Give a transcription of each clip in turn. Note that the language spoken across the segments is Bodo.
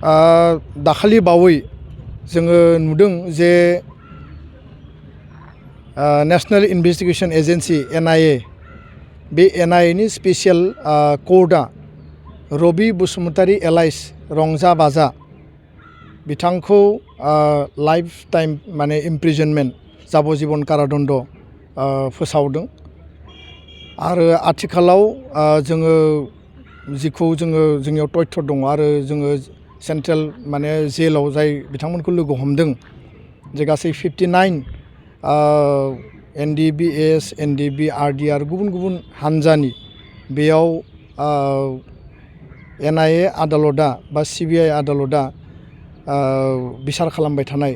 दाखालि बावै जोङो नुदों जे नेशनेल इन्वेस्टिगेशन एजेंसी NIA बे NIA नि स्पेशल कर्टआ रबि बसुमतारी एलाइस रंजा बाजा बिथांखौ लाइफ टाइम माने इमप्रिजनमेन्ट जाबजीबन कारादण्ड फोसावदों आरो आथिखालाव जोङो जिखौ जोंनियाव तथ्य दङ आरो जोङो सेन्ट्रेल माने जेलाव जाय बिथांमोनखौ लोगो हमदों जे गासै 59 NDBS NDB RDR गुबुन गुबुन हानजानि बेयाव NIA आदालतआ बा CBI आदालतआ बिसार खालामबाय थानाय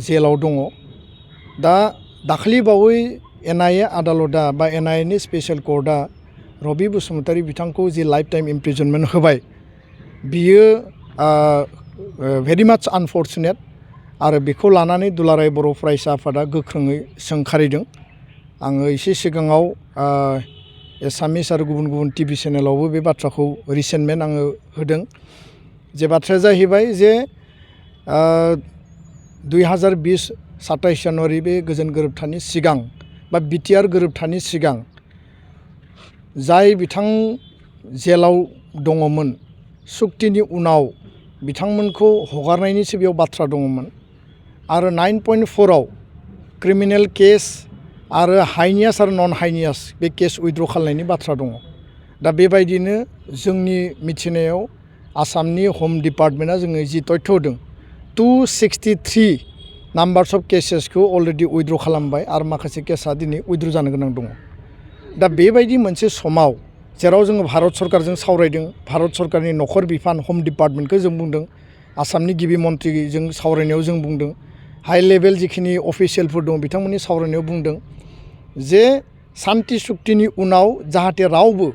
जेलाव दङ दा दाखालि बावै NIA आदालतआ बा NIA नि स्पेशल कर्टआ रबि बसुमतारी बिथांखौ जि लाइफ टाइम इमप्रिजनमेन्ट होबाय बियो भेरि माच आनफर्चुनेट आरो बेखौ लानानै दुलाराय बर' फरायसा आफादा गोख्रोङै सोंखारिदों आङो एसे सिगाङाव एसामिस आरो गुबुन गुबुन TV चेनेलावबो बे बाथ्राखौ रिसेन्टमेन्ट आङो होदों जे बाथ्राया जाहैबाय जे 2020 27 जानुवारि बे गोजोन गोरोबथानि सिगां बा BTR गोरोबथानि सिगां जाय बिथां जेलाव दङमोन सुक्तिनि उनाव बिथांमोनखौ हगारनायनिसो बेयाव बाथ्रा दङमोन आरो 9.4 आव क्रिमिनेल केस आरो हाइनियास आरो नन हाइनियास बे केस उइथड्र खालामनायनि बाथ्रा दङ दा बेबायदिनो जोंनि मिथिनायाव आसामनि हम डिपार्टमेन्टआ जोंनो जि तथ्य होदों 263 नाम्बार्स अफ केसेसखौ अलरेडि उइथड्र खालामबाय आरो माखासे केसा दिनै उइथड्र जानो गोनां दङ दा बेबायदि मोनसे समाव जेराव जोङो भारत सरकारजों सावरायदों भारत सरकारनि नखर बिफान हम डिपार्टमेन्टखौ जों बुंदों आसामनि गिबि मन्थ्रिजों सावरायनायाव जों बुंदों हाई लेभेल जिखिनि अफिसियेलफोर दं बिथांमोननि सावरायनायाव बुंदों जे सान्ति सुक्तिनि उनाव जाहाथे रावबो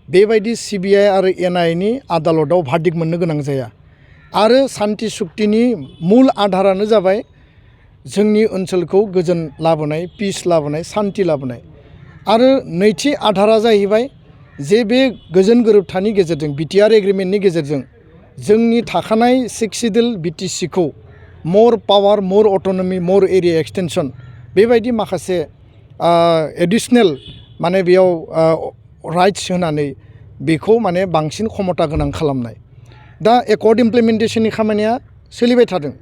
बेबायदि CBI आरो NIA नि आदालतआव भार्डिक्ट मोननो गोनां जाया आरो सान्ति सुक्तिनि मुल आधारानो जाबाय जोंनि ओनसोलखौ गोजोन लाबोनाय पिस लाबोनाय सान्ति लाबोनाय आरो नैथि आधारा जाहैबाय जे बे गोजोन गोरोबथानि गेजेरजों BTR एग्रिमेन्टनि गेजेरजों जोंनि थाखानाय 6 सिडिउल BTC खौ मोर पावार मोर अट'नमि मोर एरिया एक्सटेनसन बेबायदि माखासे एडिशनेल माने बेयाव राइट्स होनानै बेखौ माने बांसिन क्षमता गोनां खालामनाय दा एकर्ड इमप्लिमेन्टेशननि खामानिया सोलिबाय थादों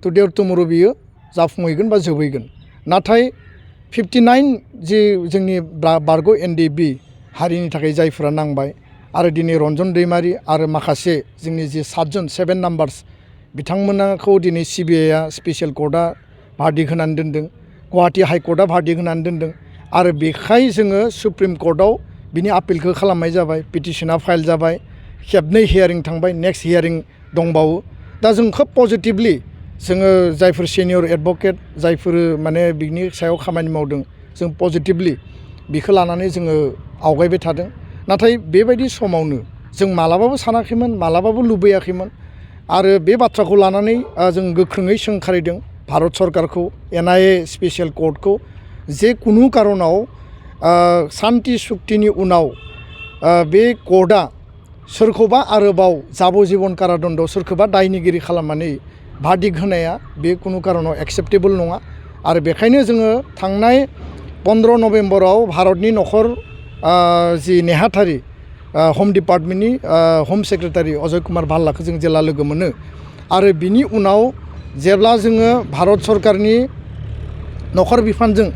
टुडे अर टुमर' बियो जाफुंहैगोन बा जोबहैगोन नाथाय 59 जि जोंनि बारग' NDB हारिनि थाखाय जायफोरा नांबाय आरो दिनै रन्जन दैमारि आरो माखासे जोंनि जि 7 नाम्बार्स बिथांमोनखौ दिनै CBIआ स्पेशल कर्टआ भार्डिक्ट होनानै दोनदों गुवाहाटी हाइकर्टआ भार्डिक्ट होनानै दोनदों आरो बेखाय जोङो सुप्रिम कर्टआव बिनि आपिलखौ खालामनाय जाबाय पिटिशना फाइल जाबाय खेबनै हियारिं थांबाय नेक्स्ट हियारिं दंबावो दा जों खोब पजिटिभलि जोङो जायफोर सिनियर एडभकेट जायफोर माने बिनि सायाव खामानि मावदों जों पजिटिभलि बिखौ लानानै जोङो आवगायबाय थादों नाथाय बेबायदि समावनो जों मालाबाबो सानाखैमोन मालाबाबो लुबैयाखैमोन आरो बे बाथ्राखौ लानानै जों गोख्रोङै सोंखारिदों भारत सरकारखौ NIA स्पेशल कर्टखौ जे कुनु कारनाव सान्ति सुक्तिनि उनाव बे कर्टआ सोरखौबा आरोबाव जाबजीबन कारादण्ड सोरखौबा दायनिगिरि खालामनानै भार्डिक्ट होनाया बे कुनु कारनाव एक्सेप्टेबल नङा आरो बेखायनो जोङो थांनाय 15 नभेम्बराव भारतनि नखर जि नेहाथारि हम डिपार्टमेन्टनि हम सेक्रेटारि अजय कुमार भाल्लाखौ जों जेला लोगो मोनो आरो बिनि उनाव जेब्ला जोङो भारत सरकारनि नखर बिफानजों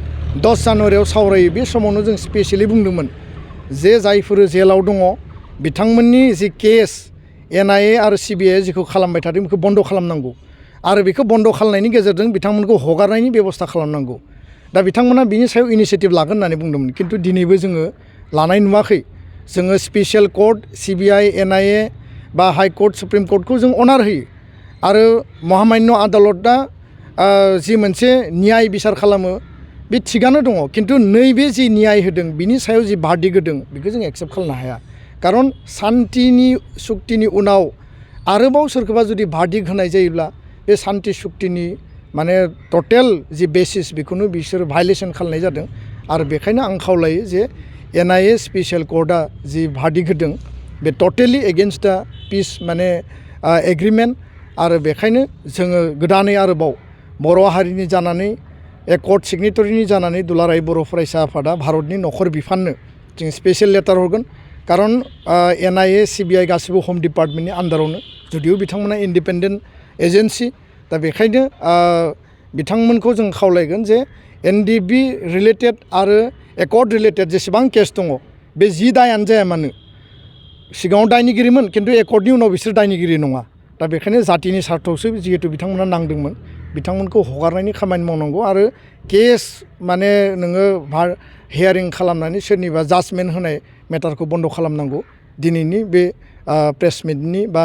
10 जानुवारियाव सावरायो बे समावनो जों स्पेसियेलि बुंदोंमोन जे जायफोर जेलाव दङ बिथांमोननि जि केस NIA आरो CBI जिखौ खालामबाय थादों बेखौ बन्द खालामनांगौ आरो बेखौ बन्द खालामनायनि गेजेरजों बिथांमोनखौ हगारनायनि बेबस्था खालामनांगौ दा बिथांमोना बिनि सायाव इनिशिएटिभ लागोन होननानै बुंदोंमोन खिन्थु दिनैबो जोङो लानाय नुवाखै जोङो स्पेशल कर्ट CBI NIA बा हाइ कर्ट सुप्रिम कर्टखौ जों अनार होयो आरो महामान्य आदालतआ जि मोनसे न्याय बिसार खालामो बे थिगानो दङ खिन्थु नैबे जि न्याय होदों बिनि सायाव जि भार्डिक्ट होदों बेखौ जों एक्सेप्ट खालामनो हाया कारन सान्तिनि सुक्तिनि उनाव आरोबाव सोरखौबा जुदि भार्डिक्ट होनाय जायोब्ला बे सान्ति सुक्तिनि माने टटेल जि बेसिस बेखौनो बिसोर भायलेसन खालामनाय जादों आरो बेखायनो आं खावलायो जे NIA स्पेशल कर्टआ जि भार्डिक्ट होदों बे टटेलि एगेन्स्ट दा पिस माने एग्रिमेन्ट आरो बेखायनो जोङो गोदानै आरोबाव बर' हारिनि जानानै एकर्ड सिगनेटरिनि जानानै दुलाराय बर' फरायसा आफादा भारतनि नखर बिफाननो जों स्पेसियेल लेटार हरगोन खारन NIA CBI गासिबो हम डिपार्टमेन्टनि आन्दारावनो जुदिও बिथांमोना इन्डिपेन्डेन्ट एजेन्सि दा बेखायनो बिथांमोनखौ जों खावलायगोन जे NDFB रिलेटेड आरो एकर्ड रिलेटेड जेसेबां केस दङ बे 10 दायानो जाया मानो सिगाङाव दायनिगिरिमोन खिन्थु एकर्डनि उनाव बिसोर दायनिगिरि नङा दा बेखायनो जातिनि सार्थआवसो जिहेतु बिथांमोना नांदोंमोन बिथांमोनखौ हगारनायनि खामानि मावनांगौ आरो केस माने नोङो हियारिं खालामनानै सोरनिबा जाजमेन्ट होनाय मेटारखौ बन्द खालामनांगौ दिनैनि बे प्रेस मिटनि बा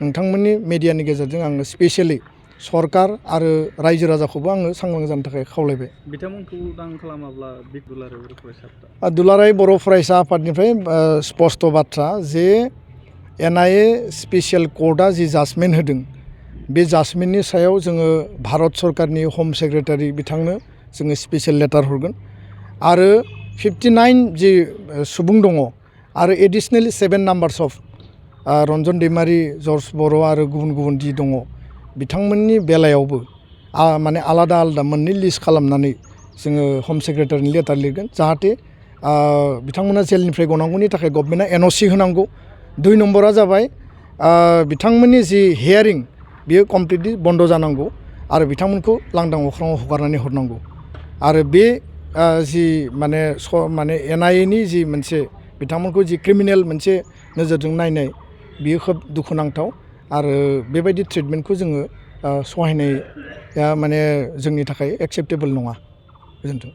नोंथांमोननि मिडियानि गेजेरजों आङो स्पेसियेलि सरकार आरो रायजो राजाखौबो आङो सांग्रां जानो थाखाय खावलायबाय बिथांमोनखौ उदां खालामाब्ला दुलाराय बर' फरायसा दुलाराय बर' फरायसा आफादनिफ्राय स्पष्ट बाथ्रा जे NIA स्पेसियेल कर्टआ जि जाजमेन्ट होदों बे जाजमेन्टनि सायाव जोङो भारत सरकारनि हम सेक्रेटारि बिथांनो जोङो स्पेसियेल लेटार हरगोन आरो 59 जि सुबुं दङ आरो एडिशनेलि 7 numbers of Ranjan Daimary George बर' आरो गुबुन गुबुन जि दङ बिथांमोननि बेलायावबो माने आलादा आलादा मोननै लिस्ट खालामनानै जोङो हम सेक्रेटारिनि लेटार लिरगोन जाहाथे बिथांमोना जेलनिफ्राय गनांगौनि थाखाय गभर्नमेन्टआ NOC होनांगौ 2 नम्बरा जाबाय बिथांमोननि जि हियारिं बियो कमप्लिटलि बन्द जानांगौ आरो बिथांमोनखौ लांदां अख्राङाव हगारनानै हरनांगौ आरो बे जि माने NIA नि जि मोनसे बिथांमोनखौ जि क्रिमिनेल मोनसे नोजोरजों नायनाय बियो खोब दुखुनांथाव आरो बेबायदि ट्रिटमेन्टखौ जोङो सहायनाया माने जोंनि थाखाय एक्सेप्टेबल नङा गोजोन्थों।